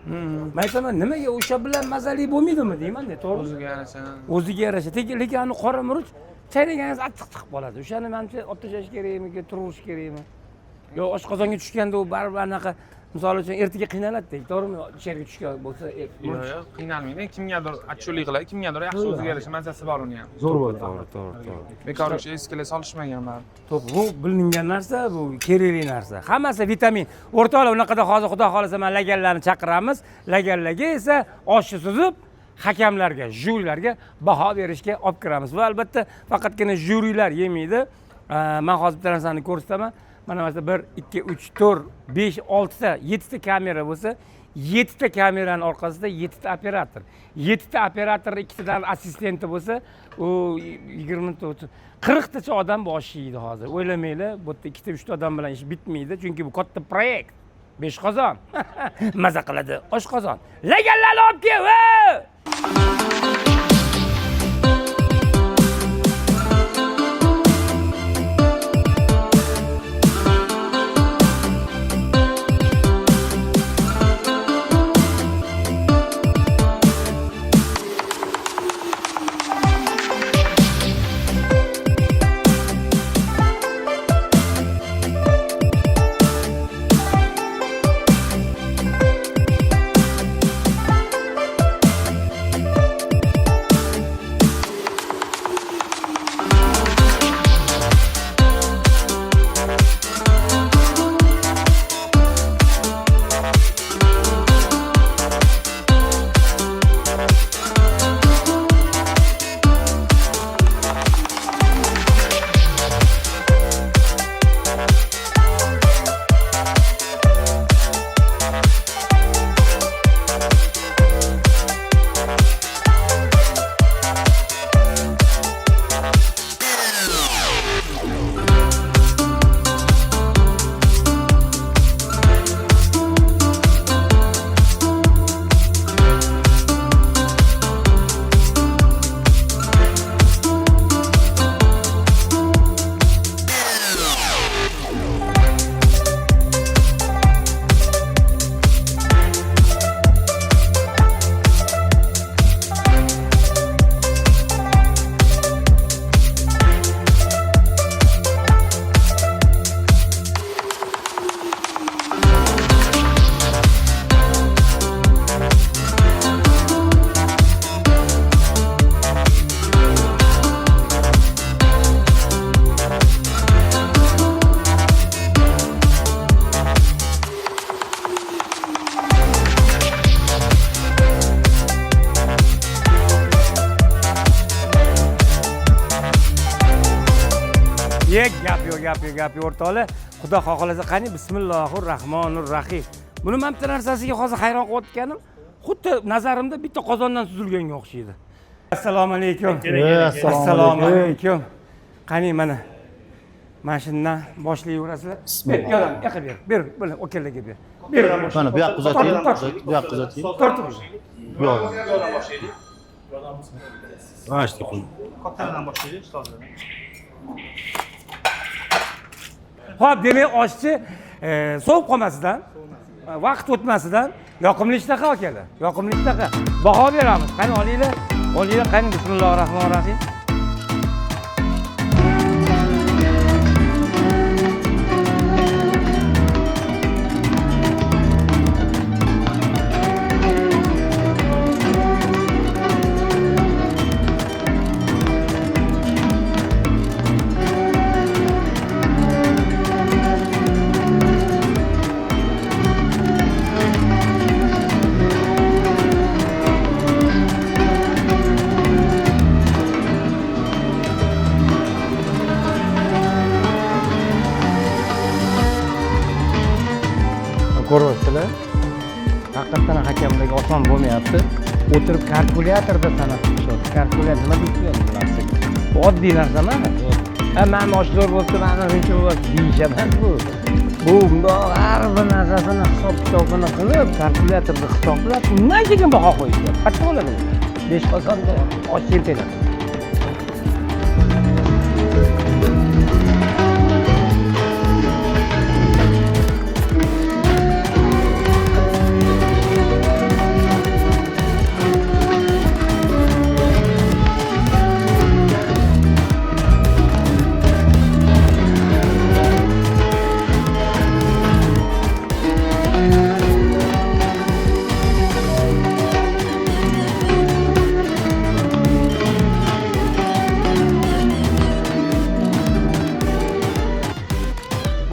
Men aytaman, nimaga o'sha bilan mazali bo'lmaydimi deyman-da, to'g'rimi? O'ziga yarasha. O'ziga yarasha. Lekin ani qora murch chaynaganingiz achchiq chiqib qoladi. O'shani menimcha olib tashlash kerakmi, turish kerakmi? Yo, oshqozonga tushganda u baribir anaqa, misol uchun ertaga qiynaladi, to'g'rimi? Ichariga tushgan bo'lsa, Yo'q, yo'q, qiynalmaydi. Kimgadir achchiqlik qiladi, kimgadir yaxshi, o'ziga yarasha mazasi bor uni ham. Zo'r bo'ldi. To'g'ri. Bekor o'sha eskilar solishmagan baribir. To'p, bu bilingan narsa, bu kerakli narsa. Hammasi vitamin. O'rtoqlar, unaqada hozir xudo xolasa mana laganlarni chaqiramiz. Laganlarga esa oshni suzib hakamlarga, jyurilarga baho berishga olib kiramiz. Va albatta faqatgina jyurilar yemaydi. Men hozir bitta narsani ko'rsataman. Mana masalan 1 2 3 4 5 6 ta, 7 ta kamera bo'lsa, 7 ta kameraning orqasida 7 ta operator. 7 ta operator, ikkitadan assistenti bo'lsa, u 20 ta, 30, 40 tacha odam bu oshni yeydi hozir. O'ylamanglar, bu yerda 2 ta 3 ta odam bilan ish bitmaydi, chunki bu katta proyekt. 5 qozon. Maza qiladi oshqozon. Laganlarni olib kel! Gap yo'q o'rtoqlar. Xudo xohlasa qani bismillahir rohmanir rohim. Buni men bitta narsasiga hozir hayron qolayotganim, xuddi nazarimda bitta qozondan suzilganga o'xshaydi. Assalomu alaykum. Assalomu alaykum. Qani mana shundan boshlayverasizlar. Ber, yordam, yoqqa ber. Ber, bo'la, okalarga ber. Ber. Mana bu yoqqa uzating, bu yoqqa uzating. Tortib. Bu yoqdan. Mana shu qo'y. Kattadan boshlaylik, ustozlar. Xo'p, demak, oshchi sovib qolmasidan, vaqt o'tmasidan yoqimli ishtaha akalar, yoqimli ishtaha. Baho beramiz. Qani olinglar, olinglar, qani bismillahir rohmanir rohim. Ko'ryapsizlar, haqiqatdan hakamlarga oson bo'lmayapti. O'tirib kalkulyatorda sanab chiqishyapti. Kalkulyator nima deyapti bu narsaga? Bu oddiy narsa emas. Ha, mana osh zo'r bo'libdi, mana shuncha bo'libdi deyish emas bu. Bu bundoq har bir narsasini hisob kitobini qilib, kalkulyatorda hisoblab, undan keyin baho qo'yishyapti. Qancha bo'ladi bu? 5 qozonda osh chempionati.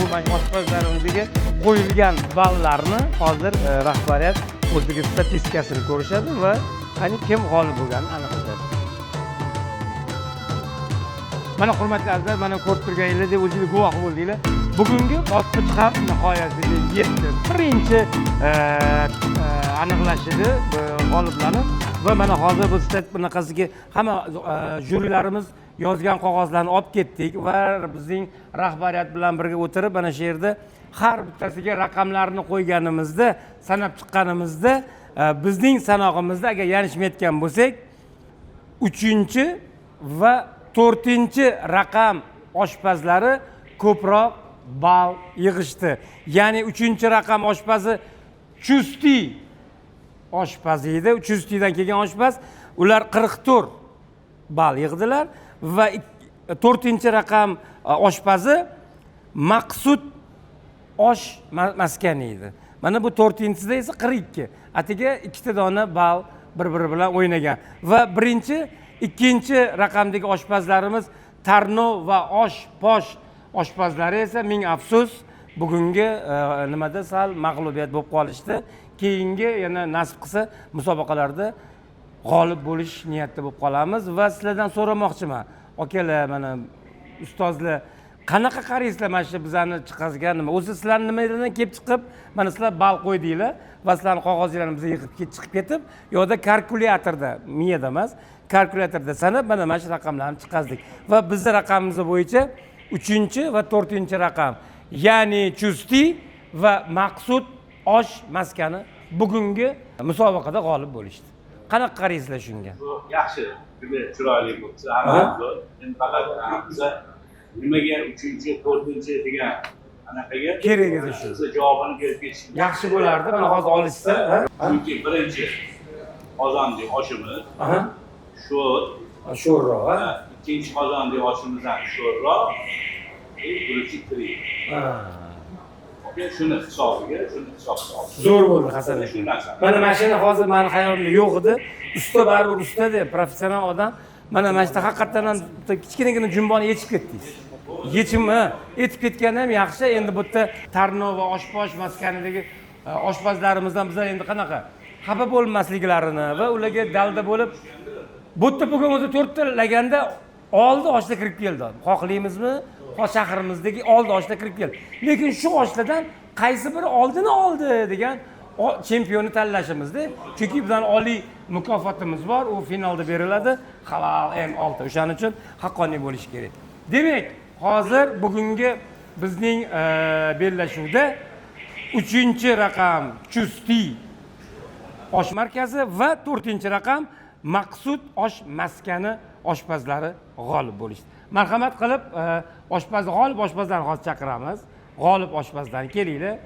Bu oshpazlarimizga qo'yilgan ballarni hozir rahbariyat o'ziga statistikasini ko'rishadi va qani kim g'olib bo'lganini aniqlashadi. Mana hurmatli azizlar, mana ko'rib turganingizdek o'zingiz guvoh bo'ldinglar. Bugungi bosqich ham nihoyasiga yetdi. Birinchi aniqlashidi g'oliblarni va mana hozir bu stat bunaqasiga hamma jurilarimiz yozgan qog'ozlarni olib ketdik va bizning rahbariyat bilan birga o'tirib mana shu yerda har bittasiga raqamlarni qo'yganimizda, sanab chiqqanimizda bizning sanog'imizda agar yanglishmayotgan bo'lsak, 3-chi va 4-chi raqam oshpazlari ko'proq ball yig'ishdi. Ya'ni 3-chi raqam oshpazi Chusti oshpazi edi. Chustidan kelgan oshpaz, ular 44 ball yig'dilar va 4-chi raqam oshpazi Maqsud osh maskani edi. Mana bu 4-chisida esa 42. Atiga 2 dona ball bir-biri bilan o'ynagan va birinchi, ikkinchi raqamdagi oshpazlarimiz Tarnov va osh posh oshpazlari esa ming afsus bugungi nimada sal mag'lubiyat bo'lib qolishdi. Keyingi yana nasib qilsa musobaqalarda g'olib bo'lish niyatida bo'lib qolamiz va sizlardan so'ramoqchiman. Akalar, mana ustozlar, qanaqa qaraysizlar mana shu bizani chiqazgan nima? O'zi sizlarni nimadan kelib chiqib, mana sizlar ball qo'ydinglar va sizlarning qog'ozinglarni biz yig'ib chiqib ketib, yo'da kalkulyatorda, miyada emas, kalkulyatorda sanab mana shu raqamlarni chiqazdik va bizni raqamimiz bo'yicha 3-chi va 4-chi raqam, ya'ni Chusti va Maqsud osh maskani bugungi musobaqada g'olib bo'lishdi. Qanaqa qaraysizlar shunga? Bu yaxshi, juda chiroyli bo'ldi. Hamma endi faqat biza nimaga 3-chi, 4-chi degan anaqaga kerak edi shu. Biza javobini berib ketish yaxshi bo'lardi. Mana hozir olishsa, chunki birinchi qozonli oshimiz sho'r, sho'rroq, ikkinchi qozonli oshimiz ham sho'rroq, birinchi tirik. Shuni hisobiga, shuni hisobga olib. Zo'r bo'ldi Hasan aka. Shu narsa. Mana shuni hozir meni xayolimda yo'q edi. Usta baribir usta deb, professional odam. Mana shu haqiqatan ham kichkinagina jumboni yechib ketdingiz. Yechimi yetib ketgani ham yaxshi. Endi bu yerda Tarnov va oshposh maskanidagi oshpazlarimizdan bizlar endi qanaqa xafa bo'lmasliklarini va ularga dalda bo'lib, bu yerda bugun o'zi 4 ta laganda oldi oshda kirib keldi. Xohlaymizmi? Shahrimizdagi oldi oshda kirib keldi. Lekin shu oshlardan qaysi biri oldini oldi degan chempionni tanlashimizda, chunki bizning oliy mukofotimiz bor, u finalda beriladi, Halal M6. O'shaning uchun haqqoniy bo'lishi kerak. Demak, hozir bugungi bizning bellashuvda 3-raqam Chusti osh markazi va 4-raqam Maqsud osh maskani oshpazlari g'olib bo'lishdi. Marhamat qilib, oshpaz g'olib oshpazlarni hozir chaqiramiz. G'olib oshpazlar kelinglar.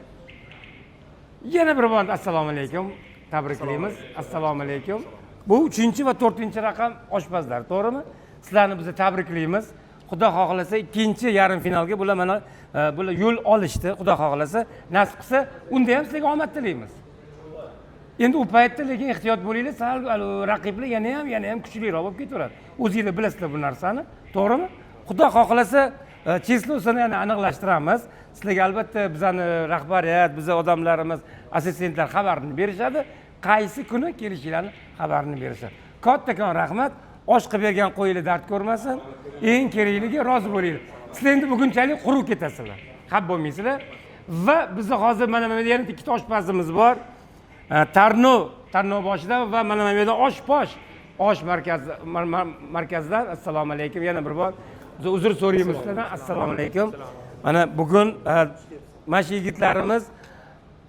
Yana bir bor assalomu alaykum. Tabriklaymiz. Assalomu alaykum. Bu 3 va 4-raqam oshpazlar, to'g'rimi? Sizlarni biz tabriklaymiz. Xudo xohlasa ikkinchi yarim finalga bular mana bular yo'l olishdi. Xudo xohlasa, nasib qilsa, unda ham sizlarga omad tilaymiz. Endi u paytda lekin ehtiyot bo'linglar, sal raqiblar yana ham kuchliroq bo'lib ketaveradi. O'zingizlar bilasizlar bu narsani, to'g'rimi? Xudo xohlasa cheslosini yana aniqlashtiramiz. Sizlarga albatta bizani rahbariyat, bizni odamlarimiz, assistentlar xabarini berishadi. Qaysi kuni kelishinglarni xabarini berishadi. Kattakon rahmat. Osh qilib bergan qo'yinglar dard ko'rmasin. Eng kerakligi rozi bo'linglar. Sizlar endi bugunchalik quruq ketasizlar. Xafa bo'lmaysizlar. Va bizni hozir mana bu yerda yana ikkita oshpazimiz bor. Tarnov boshidan va mana bu yerda Oshposh osh markazi markazidan. Assalomu alaykum yana bir bor. Biz uzr so'raymiz sizlardan. Assalomu alaykum. Mana bugun mana shu yigitlarimiz,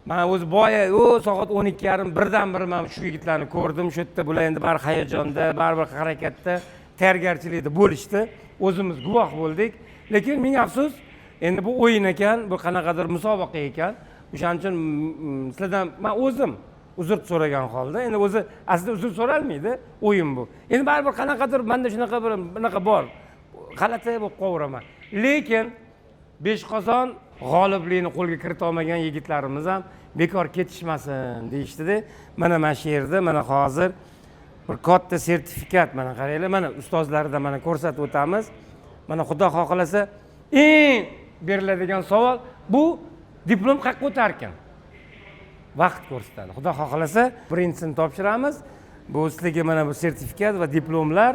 man o'zi boya u soat 12:30 birdan bir man shu yigitlarni ko'rdim shu yerda. Bular endi bari hayajonda, baribir harakatda, tayyorgarchilikda bo'lishdi, o'zimiz guvoh bo'ldik. Lekin ming afsus, endi bu o'yin ekan, bu qanaqadir musobaqa ekan. O'shaning uchun sizlardan man o'zim uzr so'ragan holda, endi o'zi aslida uzr so'ralmaydi, o'yin bu endi, baribir qanaqadir manda shunaqa bir bunaqa bor, g'alati bo'lib qovuraman. Lekin Beshqozon g'oliblikni qo'lga kirita olmagan yigitlarimiz ham bekor ketishmasin deyishdida. Mana shu yerda mana hozir bir katta sertifikat, mana qaranglar, mana ustozlardan mana ko'rsatib o'tamiz. Mana xudo xohlasa eng beriladigan savol, bu diplom qayerga o'tarkan, vaqt ko'rsatadi. Xudo xohlasa birinchisini topshiramiz. Bu sizlarga mana bu sertifikat va diplomlar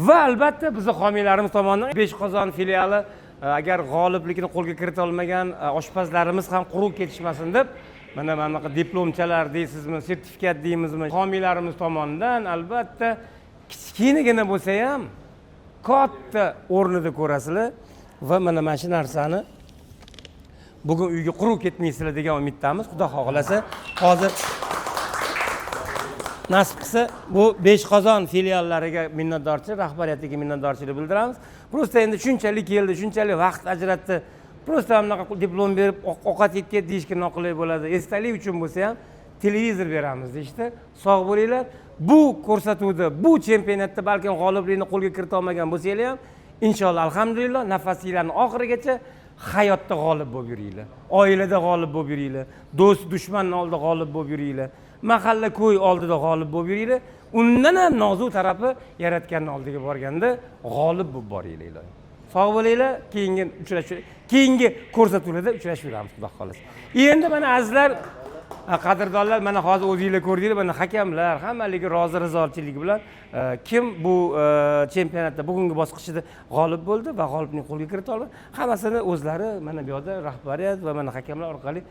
va albatta bizni homiylarimiz tomonidan Beshqozon filiali agar g'oliblikni qo'lga kirita olmagan oshpazlarimiz ham quruq ketishmasin deb mana bunaqa diplomchalar deysizmi, sertifikat deymizmi, homiylarimiz tomonidan albatta kichkinagina bo'lsa ham katta o'rnida ko'rasizlar va mana shu narsani bugun uyga quruq ketmaysizlar degan umiddamiz. Xudo xohlasa hozir nasib qilsa bu Beshqozon filiallariga minnatdorchilik, rahbariyatiga minnatdorchilik bildiramiz. Просто endi shunchalik keldi, shunchalik vaqt ajratdi, просто bunaqa diplom berib ovqat yeb ket deyishga noqulay bo'ladi. Esdalik uchun bo'lsa ham televizor beramiz deyishdi. Sog' bo'linglar. Bu ko'rsatuvda, bu chempionatda balkim g'oliblikni qo'lga kirita olmagan bo'lsanglar ham, inshaalloh, alhamdulillah, nafasinglarni oxirigacha hayotda g'olib bo'lib yuringlar, oilada g'olib bo'lib yuringlar, do'st dushmanni oldida g'olib bo'lib yuringlar, mahalla ko'y oldida g'olib bo'lib yuringlar. Undan ham nozik tarafi, yaratganni oldiga borganda g'olib bo'lib boringlar iloyim. Sog' bo'linglar. Keyingi uchrashuv, keyingi ko'rsatuvlarda uchrashaveramiz xudo xohlasa. Endi mana azizlar, qadrdonlar, mana hozir o'zinglar ko'rdinglar, mana hakamlar hammaligi rozi rizochilik bilan kim bu chempionatda bugungi bosqichida g'olib bo'ldi va g'olibni qo'lga kirita oldi, hammasini o'zlari mana bu yoqda rahbariyat va mana hakamlar orqali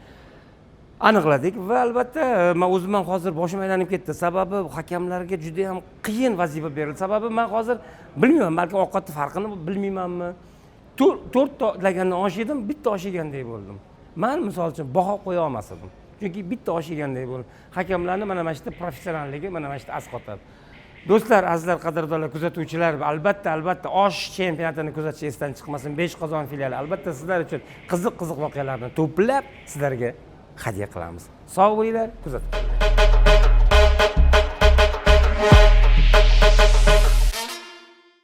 aniqladik. Va albatta man o'zim ham hozir boshim aylanib ketdi, sababi hakamlarga juda ham qiyin vazifa berildi. Sababi man hozir bilmayman, balki ovqatni farqini bilmaymanmi, to'rtta lagandan osh yedim, bitta osh yegandek bo'ldim. Man misol uchun baho qo'ya olmas edim, chunki bitta osh yegandek bo'ldim. Hakamlarni mana shu yerda professionalligi mana shu yerda asqotadi. Do'stlar, azizlar, qadrdonlar, kuzatuvchilar, albatta osh chempionatini kuzatish esdan chiqmasin. Beshqozon filiali albatta sizlar uchun qiziq-qiziq voqealarni to'plab sizlarga hadya qilamiz. Sog' bo'linglar, kuzatib.